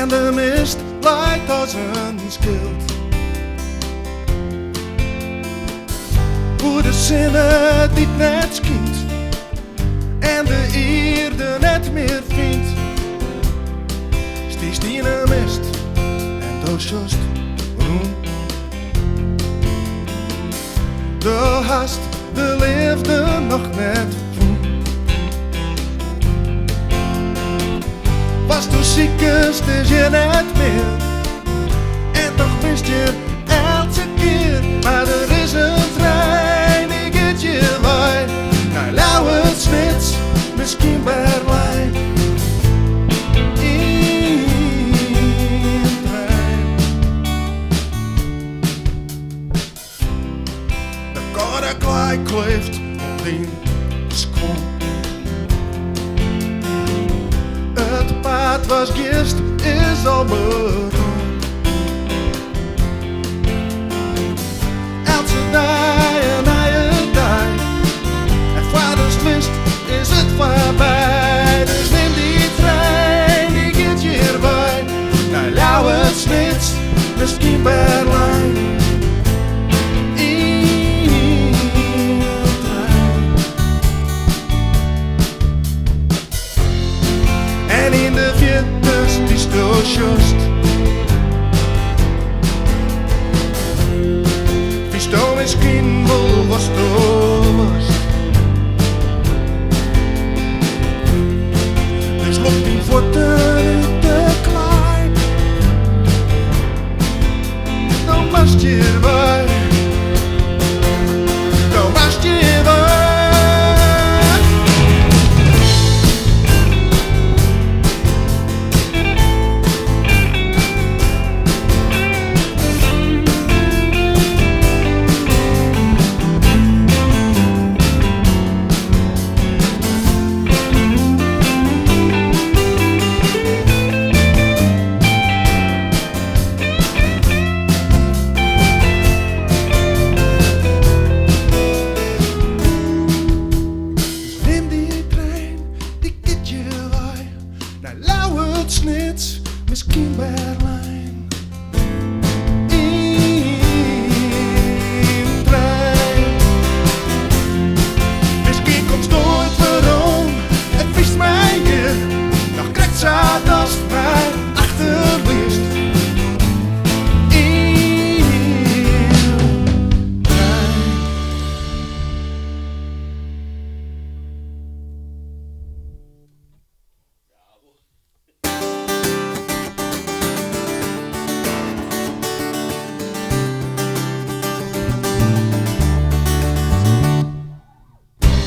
En de mist leit as in skyld. Oer de sinne dy't net skynt en de ierde net mear fynt. Stiest yn 'e mist en do sjochst rûn. Do hast de leafde noch net fûn. Watsto sikest is hjir net mear en toch bist hjir eltse kear. Mar der is in trein, dy giet hjir wei nei Ljouwert, Snits, miskien Berlijn. Yn trein. De kâlde klaai kleeft oan dyn skuon. It paad watst giest is al berûn. Eltse dei in nije dei en foardatst witst is it foarby. Dus nim dy trein, dy giet hjir wei nei Ljouwert, Snits, miskien Berlijn. Yn trein. En yn de fierte dy'tsto sjochst, witsto miskien wol watsto wolst. Dus lok dyn fuotten út de klaai. Do moatst hjir wei. Do moatst hjir wei. Dus nim dy trein, dy giet hjir wei nei Ljouwert, Snits, miskien Berlijn. Yn trein. Miskien komst oait werom en fynst my hjir noch krekt sa datst my achterlitst. Yn trein.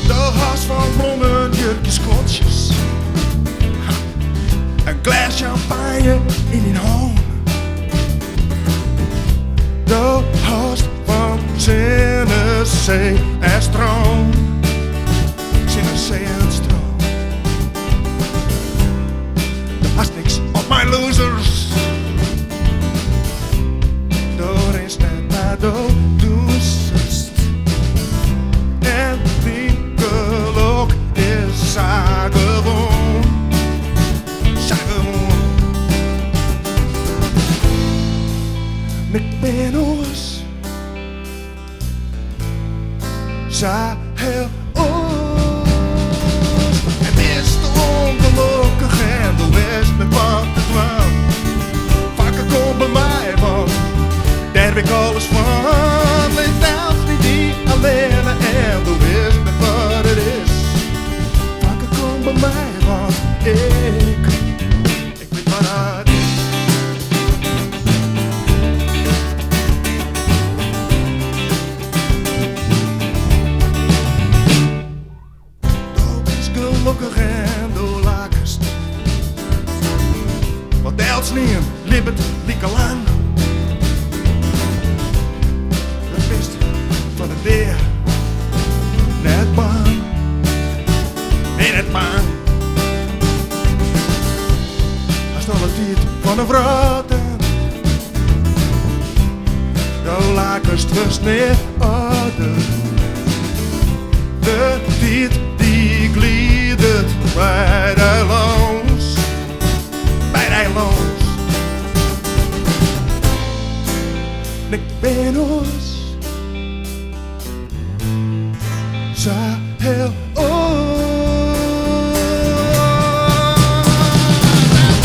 Do hâldst fan blommen, jurkjes, klontsjes. In glês sjampanje yn dyn hân. Do hâldst fan sinne, see en strân. Sinne, see en strân. Do hast niks op mei losers. Do rinst net, mar do dûnsest. En dyn gelok is sa gewoan. Sa gewoan. Ik bin oars. Sa hiel oars. En bist ûngelokkich en do witst net wat te dwaan. Fanke, kom by my, want dêr wit ik alles fan. Lit elts nie dy allinne en do witst net wat it is. Fanke, kom by my, want ik, ik wit wat it is. Do bist gelokkich en do lakest. Want eltsenien libbet like lang. Do bist foar de dea net bang. Nee, net bang. Hast alle tiid fan de wrâld en do lakest wurdst nea âlder. De tiid dy glidet by dy lâns, by dy lâns. En ik bin oars. Sa heel oars.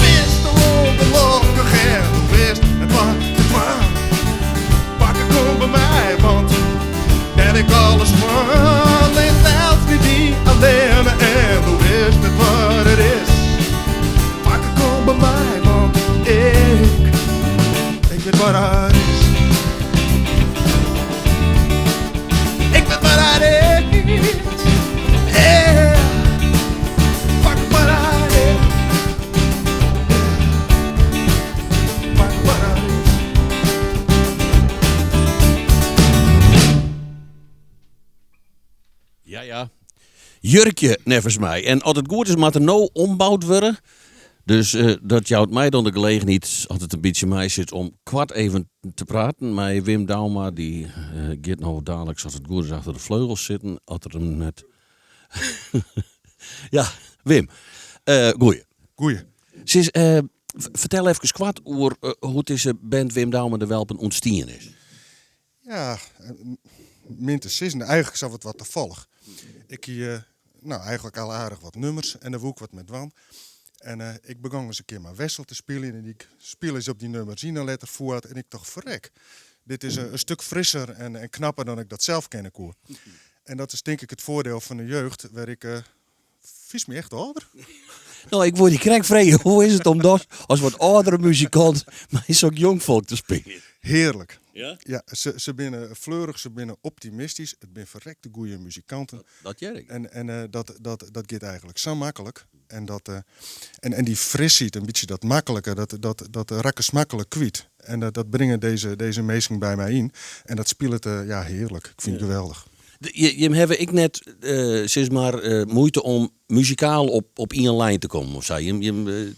Bist ûngelokkich en do witst net wat te dwaan. Pak ik kom by my, want dêr wit ik alles fan. Lit elts my dy allinne en do witst net wat it is. Pak ik kom by my, want ik, ik wit wat it is. Ik wit wat it is. Yeah. Pak wat it is. Pak wat it is. Ja, ja. Jurkje, neffens my. En as it goed is, moat er no omboud wurde. Dus eh, dat jout my dan de gelegenheid, as it in bytsje meisit, om koart even te praten mei Wim Douma. Dy eh, giet no daliks, as it goed is, achter de fleugels sitten. As er him net... ja, Wim. Eh, goeie. Goeie. Sis, eh, fertel efkes koart oer eh, hoe't dizze band Wim Douma en de Welpen ûntstien is. Ja, min te sizzen. Eigentlik is dat wat tafallich. Ik hie eh, nou, eigentlik al aardich wat nûmers en dêr woe ik wat mei dwaan. En eh, ik begûn ris in kear mei Wessel te spyljen en dy spile ris op dy nûmers yn en letter fuort. En ik tocht, ferrek, dit is in stik frisser en knapper dan ik dat sels kinne koe. En dat is tink ik it foardiel fan de jeugd, wêr ik eh, Fynst my echt âlder? No, ik woe dy krekt freegje, hoe is it om dat as wat âldere muzikant mei sok jong folk te spyljen? Hearlik. Ja? Ja, se binne fleurich, se binne optimistysk, it binne ferrekte goede muzikanten. Dat hear ik. En dat giet eigentlik sa maklik. En dy frisheid, in bytsje dat maklike, dat rakkest maklik kwyt. En dat bringe dizze minsken by my yn. En dat spilet, ja, hearlik. Ik fyn it geweldich. Jim hawwe ek net, sis mar, muoite om muzikaal op ien lijn te kommen of sa? Jim, jim,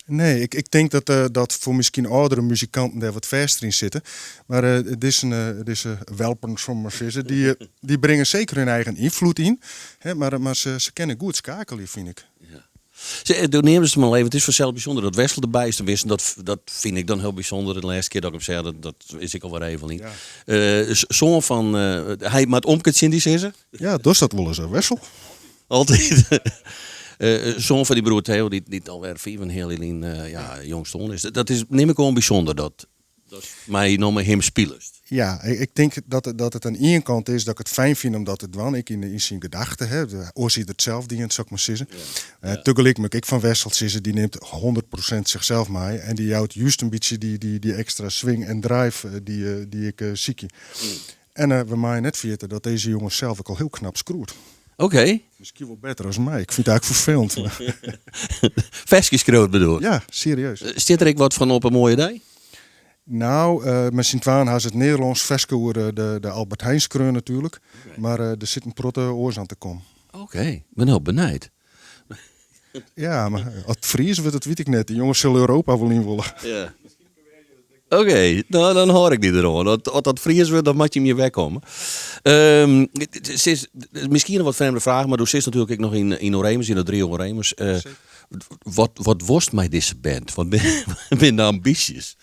Nee, ik tink dat foar miskien âldere muzikanten dêr wat fêster yn sitte. Mar dizze welpen, soe mar sizze, dy bringe seker hun eigen ynfloed yn. Hè, mar se kinne goed skeakelje, fyn ik. Ja. Do neamdest him al even, it is fansels bysûnder dat Wessel derby is. Teminsten, dat fyn ik dan hiel bysûnder. De lêste kear dat ik him seach, dat is ek al wer even lyn. Soan fan, hy moat omke tsjin dy sizze. Ja, dochst dat wolris, Wessel? Altyd. Soan fan dyn broer Theo, dy't alwer 5,5 jier lyn ja, jong stoarn is. Dat is, nim ik oan, bysûnder dat Datst mei no mei him spilest. Ja, ik tink dat it oan ien kant is dat ik it fijn fyn om dat te dwaan, ek yn syn gedachte. Hè. Oars hie er it sels dien, sil ik mar sizze. Tagelyk moat ik ek fan Wessel sizze, dy nimt 100% sichsels mei en dy jout just in bytsje dy ekstra swing en drive dy't ik sykje. En we meie net ferjitte dat dizze jonge sels ek al hiel knap skriuwt. Oké. Miskien wol better as my. Ik fyn it eigentlik ferfelend. Ferskes skriuwt bedoel? Ja, serieus. Stiet der ek wat fan op in moaie dei? Nou, mei syn twaen ha se it Nederlânsk ferske oer de Albert Heijn skreaun natuerlik. Mar der sit in protte oars oan te kommen. Oké, bin hiel benijd. Ja, mar as it Frysk wurdt, dat wit ik net. Dy jonges sille Europa wol yn wolle. Ja. Oké, no dan hâld ik dy deroan. As dat Frysk wurdt, dan moat jim hjir wer komme. Sis, miskien in wat frjemde fraach, mar do sitst natuerlik ek noch yn Oremus, yn it trio Oremus. Wat wolst mei dizze band? Wat binne de ambysjes?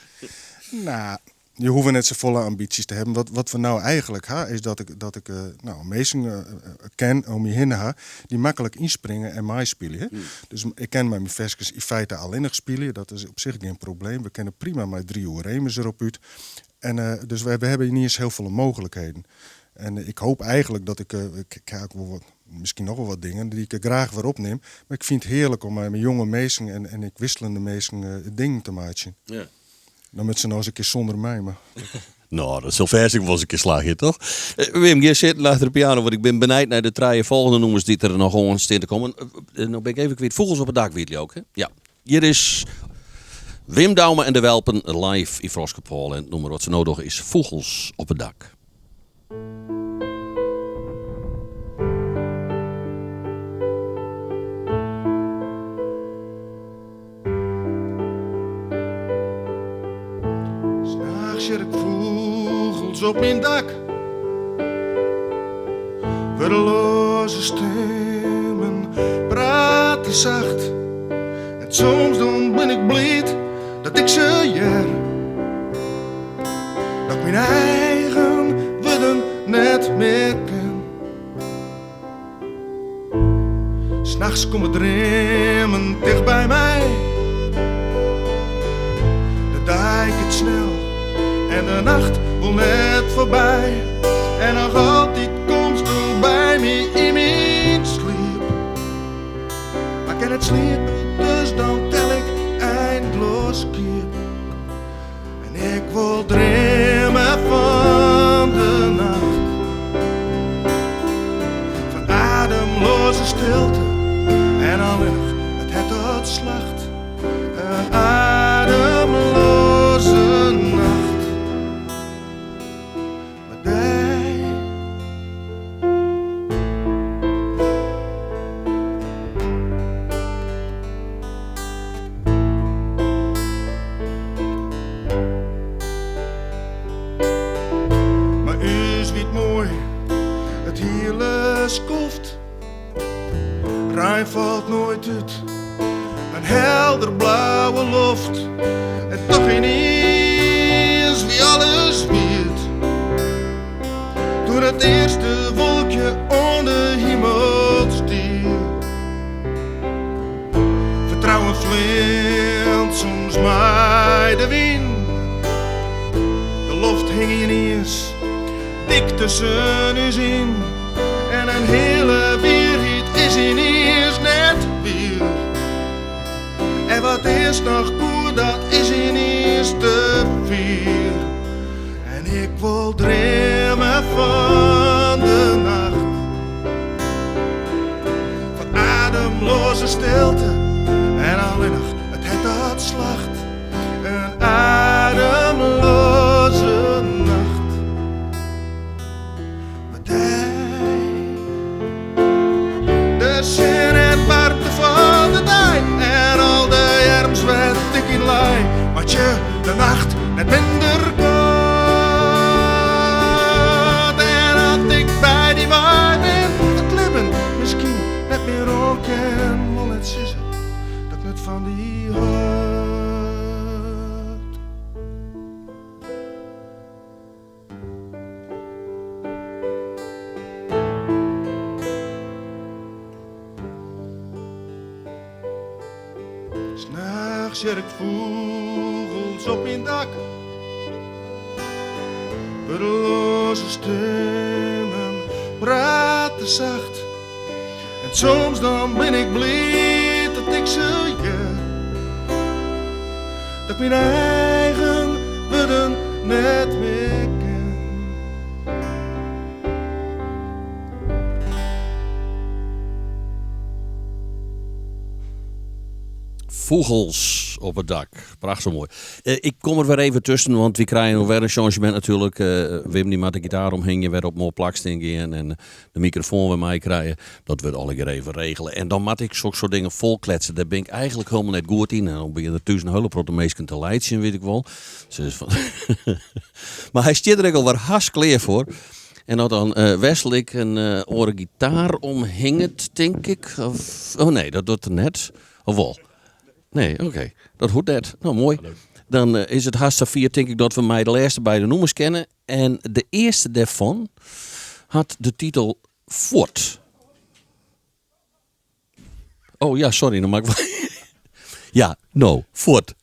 Nou, je hoege net safolle ambysjes te hawwen. Wat we no eigentlik ha, is dat ik nou, minsken ken om my hinne ha, dy't maklik ynspringe en meispylje. Dus ik kin mei myn ferskes yn feite allinnich spylje. Dat is op sich gjin probleem. We kinne prima mei drie Oremus derop út. En dus we hawwe yniens hiel folle mooglikheden. En ik hoopje eigentlik dat ik, ik ha ek wol wat, miskien noch wol wat dingen dy't ik graach wer opnim. Mar ik fyn it hearlik om mei jonge minsken en ek wikseljende minsken dingen te meitsjen. Dan moatte se noch ris in kear sûnder my, mar... No, dat sil fêst ek wolris in kear slagje, toch? Wim, gean sitten achter de piano, want ik bin benijd nei de trije folgjende nûmers dy't der noch oan stean te kommen. No bin ik even kwyt. Fûgels op it dak wie it leau ik, hè? Ja. Hjir is Wim Douma en de Welpen live yn Froskepôle en it nûmer wat se no dogge is Fûgels op it dak. Nachts hear ik fûgels op myn dak. Wurdleaze stimmen prate sacht. En soms dan bin ik bliid dat ik se hear. myn eigen wurden net mear ken. Nachts komme dreamen ticht by my. De dei giet snel en de nacht wol net foarby. En noch altyd komsto by my yn myn sliep. Mar kin net sliepe, dus dan tel ik eindeloas skiep. En ik wol dreame fan de nacht. Fan ademloaze stilte en allinnich it hert dat slacht. In ademloaze nacht. Mei dy. Mei ús wie it moai, it hiele skoft. Rein falt noait út in helder blauwe loft. En toch ineens wie alles wiet. Toen it earste wolkje oan de himel stie. Fertrouwen fleant soms mei de wyn. De loft hing ineens dik tusken ús yn. En in hiele wierheid is ineens net wier. En wat earst noch koe, dat is ineens te fier. En ik wol dreame fan de nacht. Fan ademloaze stilte en allinnich it hert dat slacht. In ademloaze nacht. Mei dy. De sin en waarmte fan de dei en al de earms wêr't ik yn lei, meitsje de nacht net minder koart. En as ik by dy wei bin, it libben miskien net mear oan kin, wol net sizze dat ik net fan dy hâld. Nachts hear ik fûgels op myn dak. Wurdeloaze stimmen prate sacht. En soms dan bin ik bliid dat ik se hear. Dat ik myn eigen wurden net mear ken. Fûgels op it dak. Prachtich moai. Eh, ik kom der wer even tusken, want wy krije noch wer in changemint natuerlik. Eh, Wim dy moat de gitaar omhingje, wer op moai plak stean gean en de mikrofoan wer meikrije. Dat wurdt allegear even regele. En dan moat ik soksoarte dingen folkletse. Dêr bin ik eigentlik hielendal net goed yn. En dan begjinne der thús in hiele protte minsken te laitsjen, wit ik wol. Dus fan Mar hy stiet der ek al wer hast klear foar. En dan, dan eh, Wessel ik in eh, oare gitaar omhinget, tink ik. Of, oh nee, dat docht er net. Of wol? Nee, oké. Dat hoecht net. No, moai. Dan eh, is it hast safier, tink ik, dat we mei de lêste beide nûmers kinne. En de earste dêrfan hat de titel Fuort. Oh ja, sorry, no moat ik. Ja, no, fuort.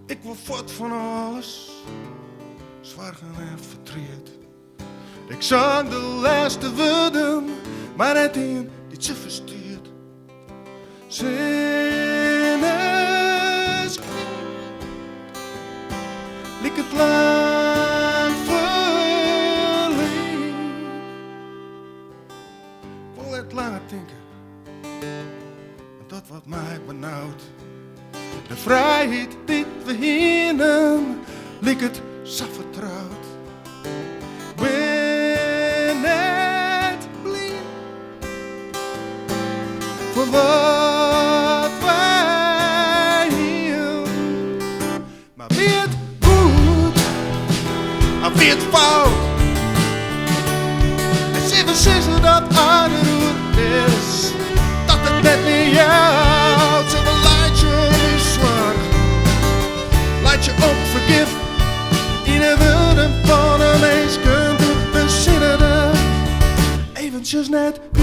Ik wol fuort fan alles, soargen en fertriet. Ik sang de lêste wurden, mar net ien dy't se ferstiet. Sinneskyn liket lang ferlyn. Ik wol net langer tinke oan dat wat my benaut. De frijheid dy't we hienen liket sa fertroud. Bin net bliid. wat wy hienen. Mar wie it goed of wie it fout? En sille we sizze dat it oer is, dat it net mear jout? Sille we laitsje om ús soarch, laitsje om fergif? Yn 'e wurden fan 'e minsken doe't de sinne der eventsjes net wie.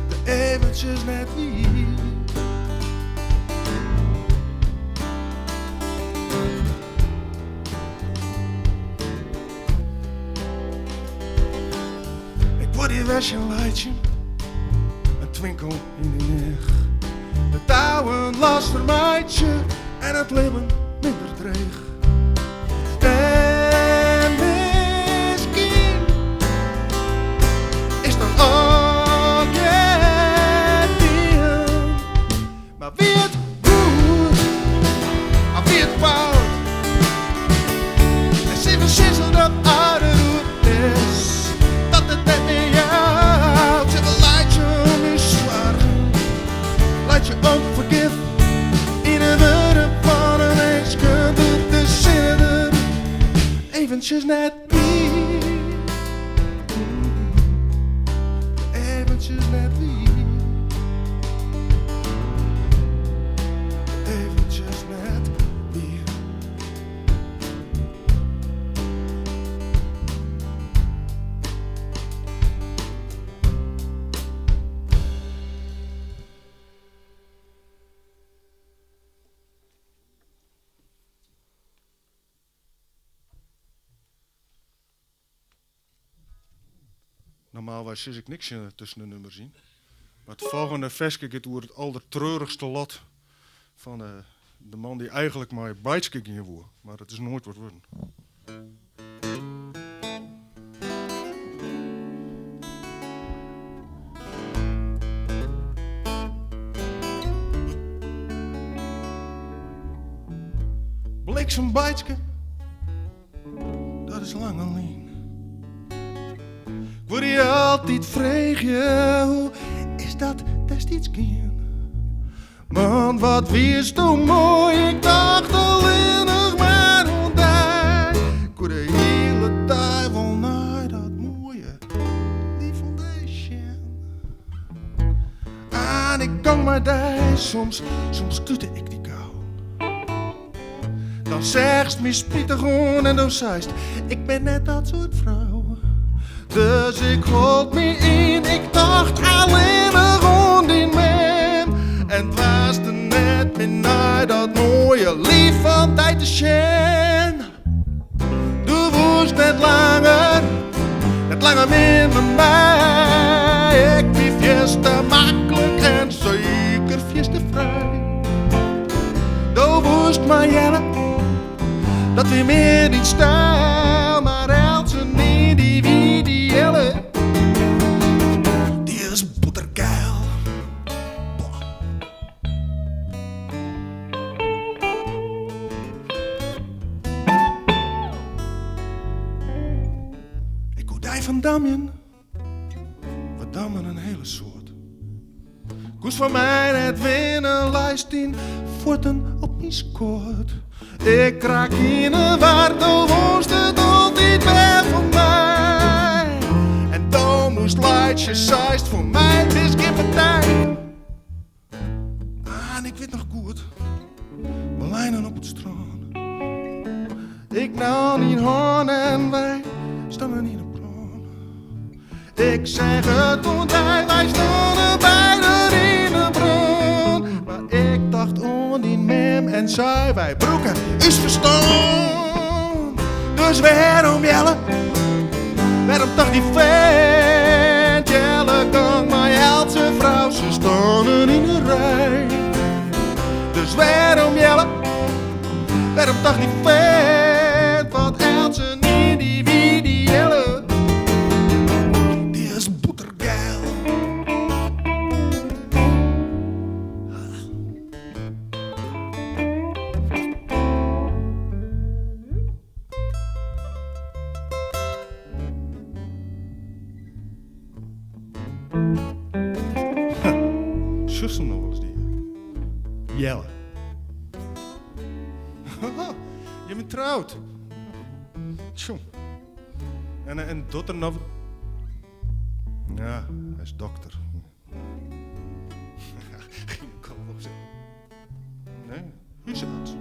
Der eventsjes net wie. Ik wol dy wer sjen laitsjen, in twinkel yn dyn each. De touwen losser meitsje en it libben minder dreech. En miskien is dan allegear dien. Mar wie it goed of wie it fout? En sille we sizze dat it oer is, dat it net mear jout? Sille we laitsje om ús soargen, laitsje om fergif? Yn 'e wurden fan 'e minsken doe't de sinne der eventsjes net wie. Eventsjes net wie. Eventsjes net wie. Normaalwei sis ik niks tusken de nummers yn. Mar it folgjende ferske giet oer it aldertreurichste lot fan de man dy't eigenlik mei Beitske gean woe, mar dat is noait wat wurden. Bliksem Beitske, dat is lang lyn. Ik wol dy altyd freegje, hoe is dat destiids gien? Want wat wiesto moai, ik tocht allinnich mar oan dy. Ik koe de hiele dei wol nei dat moaie liif fan dy sjen. En ik gong mei dy, soms, soms tute ik dy gau. Dan seachst my spitich oan en do seist, ik bin net dat soart frou. Dus ik hold my yn, ik tocht allinnich oan dyn mem. En doarste net mear nei dat moaie liif fan dy te sjen. Do woest net langer, net langer mear mei my. Ik wie fierste maklik en seker fierste frij. Do woest mei Jelle, dat wie mear dyn styl. Mar eltsenien dy wie dy Jelle, dy is bottergeil. Ik hâld dy fan damjen, we dammen in hiele soad. Koest fan my net winne, leist dyn fuotten op myn skoat. Ik raak yn 'e war, do woest it altyd wer fan my. En do moast laitsje, seist foar my bist gjin partij. Ah, en ik wit noch goed, we leinen op it strân. Ik naam dyn hân en wy stoungen yn 'e brân. Ik seach it oan dy, wy stoungen beide yn 'e brân. Mar ik tocht oan dyn mem en sei, wy brûke ús ferstân. Dus wêrom Jelle, wêrom tocht dy fint? Jelle gong mei eltse frou, se stonnen yn 'e rij. Dus wêrom Jelle, wêrom tocht dy fint? Want eltsenien dy wie dy Jelle, dy is bottergeil. Jelle. Je bent troud. Tjoe. En, en docht er noch. Ja, hy is dokter. Gynaekoloog. Nee, húsarts.